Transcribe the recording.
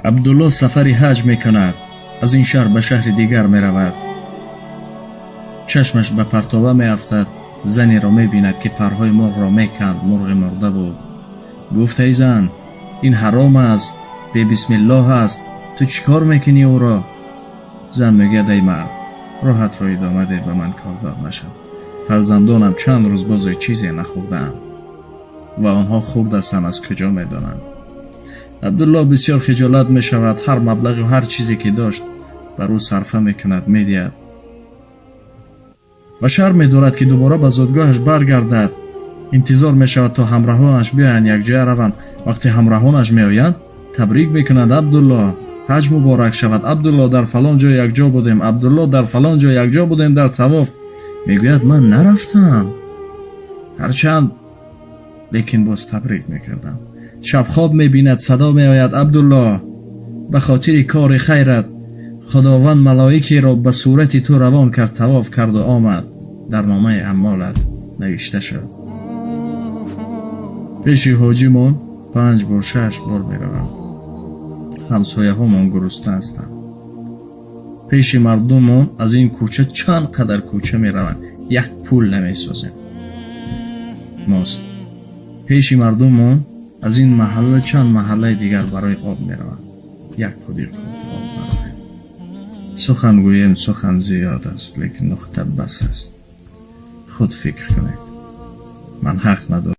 Абдулло сафари ҳаҷ мекунад, аз ин шаҳр ба шаҳри дигар меравад. Чашмаш ба партова меафтад, занеро мебинад, ки парҳои мурғро меканд. Мурғи мурда буд. Гуфт: «Эй зан, ин ҳаром аст, бебисмиллоҳ аст, ту чӣ кор мекунӣ ӯро?» Зан мегӯяд: «Эй мард, роҳатро идома деҳ, ба ман кордор нашав. Фарзандонам чанд рӯз бозе чизе нахӯрдаанд ва онҳо хурд ҳастанд, аз куҷо медонанд?» Абдулло бисёр хиҷолат мешавад, ҳар маблағу ҳар чизе ки дошт, бар ӯ сарфа мекунад, медиҳад ва шарм медорад, ки дубора ба зодгоҳаш баргардад. Интизор мешавад, то ҳамраҳонаш биёянд, якҷоя раванд. Вақте ҳамраҳонаш меоянд, табрик мекунанд: «Абдулло, ҳаҷ муборак шавад! Абдулло, дар фалон ҷо якҷо будем! Абдулло, дар фалон ҷо якҷо будем дар тавоф!» Мегӯяд: «Ман нарафтам ҳарчанд, лекин боз табрик мекардам». Шаб хоб мебинад, садо меояд: «Абдулло, ба хотири кори хайрат Худованд малоикеро ба сурати ту равон кард, тавоф карду омад, дар номаи аъмолат навишта шуд». Пеши ҳоҷимон панҷ бор, шаш бор меравам. Ҳамсояҳомон гурусна ҳастанд. Пеши мардумон аз ин кӯча чанд қадар кӯча мераванд, як пул намесозем мост. Пеши мардумон аз ин маҳалла чанд маҳаллаи дигар барои об мераванд, як худи худ об надорем. Сухан гӯем, сухан зиёд аст, лекин нуқта бас аст. Худ фикр кунед, ман ҳақ надорам.